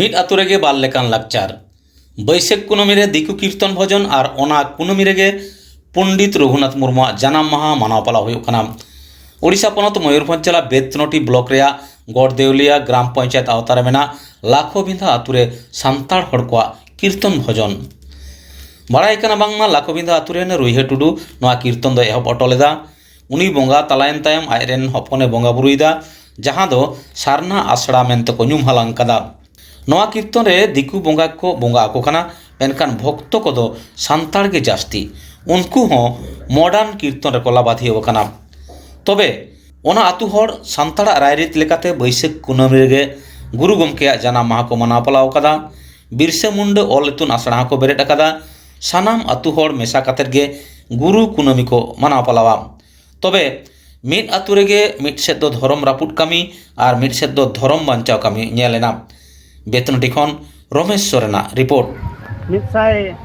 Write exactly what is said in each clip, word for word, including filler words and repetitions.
ᱢᱤᱫ ᱟᱛᱳ ᱨᱮᱜᱮ ᱵᱟᱨ ᱞᱮᱠᱟᱱ ᱞᱟᱠᱪᱟᱨ᱾ ᱵᱟᱹᱭᱥᱟᱹᱠᱷ ᱠᱩᱱᱟᱹᱢᱤ ᱨᱮ ᱫᱤᱠᱩ ᱠᱤᱨᱛᱚᱱ ᱵᱷᱚᱡᱚᱱ ᱟᱨ ᱚᱱᱟ ᱠᱩᱱᱟᱹᱢᱤ ᱨᱮᱜᱮ ᱯᱚᱱᱰᱤᱛ ᱨᱚᱜᱷᱩᱱᱟᱛᱷ ᱢᱩᱨᱢᱩᱣᱟᱜ ᱡᱟᱱᱟᱢ ᱢᱟᱦᱟ ᱢᱟᱱᱟᱣ ᱯᱟᱞᱟᱣ ᱦᱩᱭᱩᱜ ᱠᱟᱱᱟ᱾ ᱳᱰᱤᱥᱟ ᱯᱚᱱᱚᱛ ᱢᱚᱭᱩᱨᱵᱷᱚᱸᱡᱽ ᱡᱮᱞᱟ ᱵᱮᱛᱱᱚᱴᱤ ᱵᱞᱚᱠ ᱨᱮᱭᱟᱜ ᱜᱚᱲᱫᱮᱣᱞᱤᱭᱟ ᱜᱨᱟᱢ ᱯᱚᱧᱪᱟᱭᱮᱛ ᱟᱣᱛᱟ ᱨᱮ ᱢᱮᱱᱟᱜ ᱞᱟᱠᱷᱳᱵᱤᱸᱫᱷᱟ ᱟᱛᱳ ᱨᱮ ᱥᱟᱱᱛᱟᱲ ᱦᱚᱲ ᱠᱚᱣᱟᱜ ᱠᱤᱨᱛᱚᱱ ᱵᱷᱚᱡᱚᱱ᱾ ᱵᱟᱲᱟᱭ ᱠᱟᱱᱟ ᱵᱟᱝᱢᱟ ᱞᱟᱠᱷᱳᱵᱤᱸᱫᱷᱟ ᱟᱛᱳ ᱨᱮᱱ ᱨᱩᱭᱦᱟᱹ ᱴᱩᱰᱩ ᱱᱚᱣᱟ ᱠᱤᱨᱛᱚᱱ ᱫᱚᱭ ᱮᱦᱚᱵ ᱦᱚᱴᱚ ᱞᱮᱫᱟ᱾ ᱩᱱᱤ ᱵᱚᱸᱜᱟ ᱛᱟᱞᱟᱭᱮᱱ ᱛᱟᱭᱚᱢ ᱟᱡᱨᱮᱱ ᱦᱚᱯᱚᱱᱮ ᱵᱚᱸᱜᱟ ᱵᱩᱨᱩᱭᱮᱫᱟ, ᱡᱟᱦᱟᱸ ᱫᱚ ᱥᱟᱨᱱᱟ ᱟᱥᱲᱟ ᱢᱮᱱᱛᱮ ᱠᱚ ᱧᱩᱢ ᱦᱟᱞᱟᱝ ᱠᱟᱫᱟ᱾ ᱱᱚᱣᱟ ᱠᱤᱨᱛᱚᱱ ᱨᱮ ᱫᱤᱠᱩ ᱵᱚᱸᱜᱟ ᱠᱚ ᱵᱚᱸᱜᱟ ᱟᱠᱚ ᱠᱟᱱᱟ, ᱢᱮᱱᱠᱷᱟᱱ ᱵᱷᱚᱠᱛᱚ ᱠᱚᱫᱚ ᱥᱟᱱᱛᱟᱲ ᱜᱮ ᱡᱟᱹᱥᱛᱤ᱾ ᱩᱱᱠᱩ ᱦᱚᱸ ᱢᱚᱰᱟᱨᱱ ᱠᱤᱨᱛᱚᱱ ᱨᱮᱠᱚ ᱞᱟᱵᱟᱫᱷᱤᱭᱟᱹᱣ ᱟᱠᱟᱱᱟ᱾ ᱛᱚᱵᱮ ᱚᱱᱟ ᱟᱹᱛᱩ ᱦᱚᱲ ᱥᱟᱱᱛᱟᱲᱟᱜ ᱨᱟᱭᱨᱤᱛ ᱞᱮᱠᱟᱛᱮ ᱵᱟᱹᱭᱥᱟᱹᱠᱷ ᱠᱩᱱᱟᱹᱢᱤ ᱨᱮᱜᱮ ᱜᱩᱨᱩ ᱜᱚᱢᱠᱮᱭᱟᱜ ᱡᱟᱱᱟᱢ ᱢᱟᱦᱟ ᱠᱚ ᱢᱟᱱᱟᱣ ᱯᱟᱞᱟᱣ ᱟᱠᱟᱫᱟ᱾ ᱵᱤᱨᱥᱟᱹ ᱢᱩᱱᱰᱟᱹ ᱚᱞ ᱤᱛᱩᱱ ᱟᱥᱲᱟ ᱦᱚᱸᱠᱚ ᱵᱮᱨᱮᱫ ᱟᱠᱟᱫᱟ᱾ ᱥᱟᱱᱟᱢ ᱟᱹᱛᱩ ᱦᱚᱲ ᱢᱮᱥᱟ ᱠᱟᱛᱮᱫ ᱜᱮ ᱜᱩᱨᱩ ᱠᱩᱱᱟᱹᱢᱤ ᱠᱚ ᱢᱟᱱᱟᱣ ᱯᱟᱞᱟᱣᱟ᱾ ᱛᱚᱵᱮ ᱢᱤᱫ ᱟᱹᱛᱩ ᱨᱮᱜᱮ ᱢᱤᱫ ᱥᱮᱫ ᱫᱚ ᱫᱷᱚᱨᱚᱢ ᱨᱟᱹᱯᱩᱫ ᱠᱟᱹᱢᱤ ᱟᱨ ᱢᱤᱫ ᱥᱮᱫ ᱫᱚ ᱫᱷᱚᱨᱚᱢ ᱵᱟᱧᱪᱟᱣ ᱠᱟᱹᱢᱤ ᱧᱮᱞ ᱮᱱᱟ᱾ ᱵᱮᱛᱱᱚᱴᱤ ᱠᱷᱚᱱ ᱨᱚᱢᱮᱥ ᱥᱚᱨᱮᱱᱟᱜ ᱨᱤᱯᱳᱨᱴ᱾ ᱢᱤᱫ ᱥᱟᱭ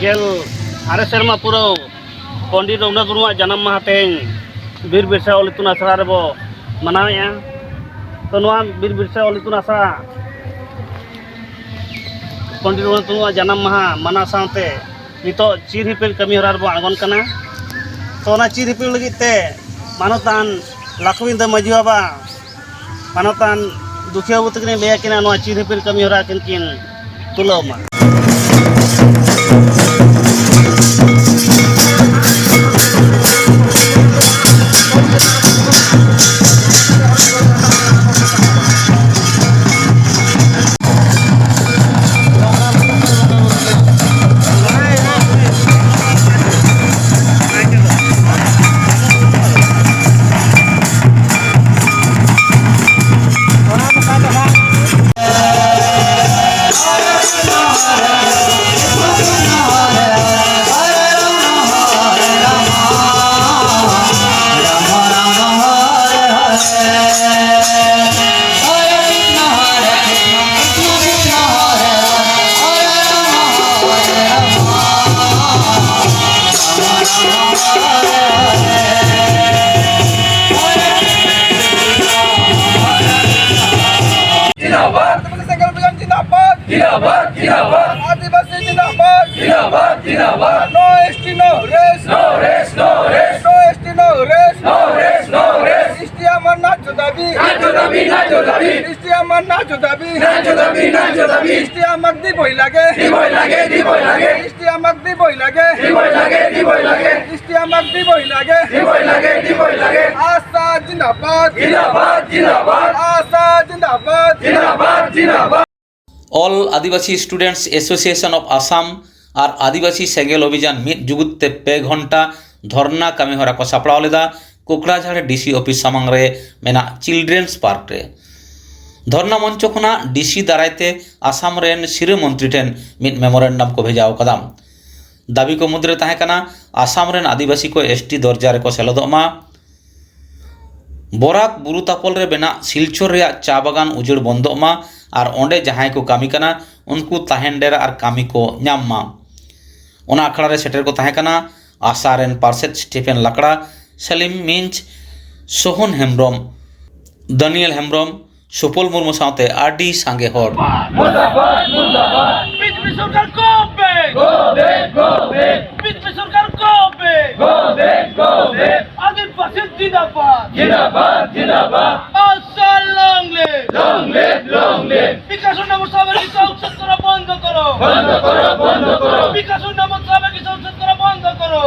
ᱜᱮᱞ ᱟᱨᱮ ᱥᱮᱨᱢᱟ ᱯᱩᱨᱟᱹᱣ ᱯᱚᱱᱰᱤᱛ ᱨᱚᱜᱷᱩᱱᱟᱛᱷ ᱢᱩᱨᱢᱩᱣᱟᱜ ᱡᱟᱱᱟᱢ ᱢᱟᱦᱟ ᱛᱮᱦᱮᱧ ᱵᱤᱨ ᱵᱤᱨᱥᱟ ᱚᱞ ᱤᱛᱩᱱ ᱟᱥᱲᱟ ᱨᱮᱵᱚ ᱢᱟᱱᱟᱣᱮᱫᱼᱟ᱾ ᱛᱚ, ᱱᱚᱣᱟ ᱵᱤᱨ ᱵᱤᱨᱥᱟ ᱚᱞ ᱤᱛᱩᱱ ᱟᱥᱲᱟ ᱯᱚᱱᱰᱤᱛ ᱨᱚᱜᱷᱩᱱᱟᱛᱷ ᱢᱩᱨᱢᱩᱣᱟᱜ ᱡᱟᱱᱟᱢ ᱢᱟᱦᱟ ᱢᱟᱱᱟᱣ ᱥᱟᱶᱛᱮ ᱱᱤᱛᱚᱜ ᱪᱤᱨ ᱦᱤᱯᱤᱲ ᱠᱟᱹᱢᱤ ᱦᱚᱨᱟ ᱨᱮᱵᱚᱱ ᱟᱬᱜᱚᱱ ᱠᱟᱱᱟ᱾ ᱛᱚ, ᱚᱱᱟ ᱪᱤᱨ ᱦᱤᱯᱤᱲ ᱞᱟᱹᱜᱤᱫ ᱛᱮ ᱢᱟᱱᱚᱛᱟᱱ ᱞᱟᱠᱷᱩᱵᱤᱱᱫᱟ ᱢᱟᱹᱡᱷᱤ ᱵᱟᱵᱟ, ᱢᱟᱱᱚᱛᱟᱱ ᱫᱩᱠᱷᱤᱭᱟᱹ ᱵᱟᱹᱵᱩ ᱛᱟᱹᱠᱤᱱ ᱞᱟᱹᱭ ᱟᱹᱠᱤᱱᱟ ᱱᱚᱣᱟ ᱪᱤᱨ ᱦᱤᱯᱤᱲ ᱠᱟᱹᱢᱤ ᱦᱚᱨᱟ ᱟᱹᱠᱤᱱ ᱠᱤᱱ ᱛᱩᱞᱟᱹᱣ ᱢᱟ᱾ জিন্দাবাদ, জিন্দাবাদ। আদিবাসী জিন্দাবাদ। জিন্দাবাদ, জিন্দাবাদ। No S T, no rest। No rest, no rest। No S T, no rest। No rest, no rest। S T আমার ন্যায্য দাবি। ন্যায্য দাবি, ন্যায্য দাবি। S T আমার ন্যায্য দাবি। ন্যায্য দাবি, ন্যায্য দাবি। S T আমাক দিবই লাগে। দিবই লাগে, দিবই লাগে। S T আমাক দিবই লাগে। দিবই লাগে, দিবই লাগে। S T আমাক দিবই লাগে। দিবই লাগে, দিবই লাগে। আশা জিন্দাবাদ। জিন্দাবাদ, জিন্দাবাদ। আশা জিন্দাবাদ। জিন্দাবাদ, জিন্দাবাদ। All Adivasi Students Association of Assam ᱟᱨ ᱟᱹᱫᱤᱵᱟᱹᱥᱤ ᱥᱮᱸᱜᱮᱞ ᱚᱵᱷᱤᱡᱟᱱ ᱢᱤᱫ ᱡᱩᱜᱩᱫ ᱛᱮ ᱯᱮ ᱜᱷᱚᱱᱴᱟ ᱫᱷᱚᱨᱱᱟ ᱠᱟᱹᱢᱤ ᱦᱚᱨᱟ ᱠᱚ ᱥᱟᱯᱲᱟᱣ ᱞᱮᱫᱟ ᱠᱳᱠᱲᱟᱡᱷᱟᱲ D C ᱚᱯᱷᱤᱥ ᱥᱟᱢᱟᱝ ᱨᱮ ᱢᱮᱱᱟᱜ ᱪᱤᱞᱰᱨᱮᱱᱥ ᱯᱟᱨᱠ ᱨᱮ᱾ ᱫᱷᱚᱨᱱᱟ ᱢᱚᱧᱪᱚ ᱠᱷᱚᱱᱟᱜ D C ᱫᱟᱨᱟᱭ ᱛᱮ ᱟᱥᱟᱢ ᱨᱮᱱ ᱥᱤᱨᱟᱹ ᱢᱚᱱᱛᱨᱤ ᱴᱷᱮᱱ ᱢᱤᱫ ᱢᱮᱢᱳᱨᱮᱱᱰᱟᱢ ᱠᱚ ᱵᱷᱮᱡᱟ ᱟᱠᱟᱫᱟ᱾ ᱫᱟᱹᱵᱤ ᱠᱚ ᱢᱩᱫᱽᱨᱮ ᱛᱟᱦᱮᱸ ᱠᱟᱱᱟ ᱟᱥᱟᱢ ᱨᱮᱱ ᱟᱹᱫᱤᱵᱟᱹᱥᱤ ᱠᱚ S T ᱫᱚᱨᱡᱟ ᱨᱮᱠᱚ ᱥᱮᱞᱮᱫᱚᱜ ᱢᱟ, ᱵᱚᱨᱟᱠ ᱵᱩᱨᱩ ᱛᱟᱯᱚᱞ ᱨᱮ ᱢᱮᱱᱟᱜ ᱥᱤᱞᱪᱚᱨ ᱨᱮᱭᱟᱜ ᱪᱟ ᱵᱟᱜᱟᱱ ᱩᱡᱟᱹᱲ ᱵᱚᱱᱫᱚᱜ ᱢᱟ ᱟᱨ ᱚᱸᱰᱮ ᱡᱟᱦᱟᱸᱭ ᱠᱚ ᱠᱟᱹᱢᱤ ᱠᱟᱱᱟ ᱩᱱᱠᱩ ᱛᱟᱦᱮᱱ ᱰᱮᱨᱟ ᱟᱨ ᱠᱟᱹᱢᱤ ᱠᱚ ᱧᱟᱢ ᱢᱟ᱾ ᱚᱱᱟ ᱟᱠᱷᱲᱟ ᱨᱮ ᱥᱮᱴᱮᱨ ᱠᱚ ᱛᱟᱦᱮᱸ ᱠᱟᱱᱟ ᱟᱥᱟ ᱨᱮᱱ ᱯᱟᱨᱥᱮᱛ ᱥᱴᱤᱯᱷᱮᱱ ᱞᱟᱠᱲᱟ, ᱥᱮᱞᱤᱢ ᱢᱤᱧᱡᱽ, ᱥᱳᱦᱚᱱ ᱦᱮᱢᱵᱨᱚᱢ, ᱫᱟᱱᱤᱭᱮᱞ ᱦᱮᱢᱵᱨᱚᱢ, ᱥᱩᱯᱚᱞ ᱢᱩᱨᱢᱩ ᱥᱟᱶᱛᱮ ᱟᱹᱰᱤ ᱥᱟᱸᱜᱮ ᱦᱚᱲ᱾ ᱢᱩᱨᱫᱟᱵᱟᱫ, ᱢᱩᱨᱫᱟᱵᱟᱫ। ᱵᱤᱡᱮᱯᱤ ᱥᱚᱨᱠᱟᱨ ᱠᱚᱵᱮ। ᱜᱚᱵᱮ, ᱜᱚᱵᱮ। ᱵᱤᱡᱮᱯᱤ ᱥᱚᱨᱠᱟর কবে? গবে, গবে। আদিবাসী জিন্দাবাদ। জিন্দাবাদ, জিন্দাবাদ। Assam long live। Long live, long live। বিকাশ নামক সাবেক হিংসা উচ্ছেদ করা বন্ধ করো। বন্ধ করো, বন্ধ করো। বিকাশ নামক সাবেক হিংসা উচ্ছেদ করা বন্ধ করো।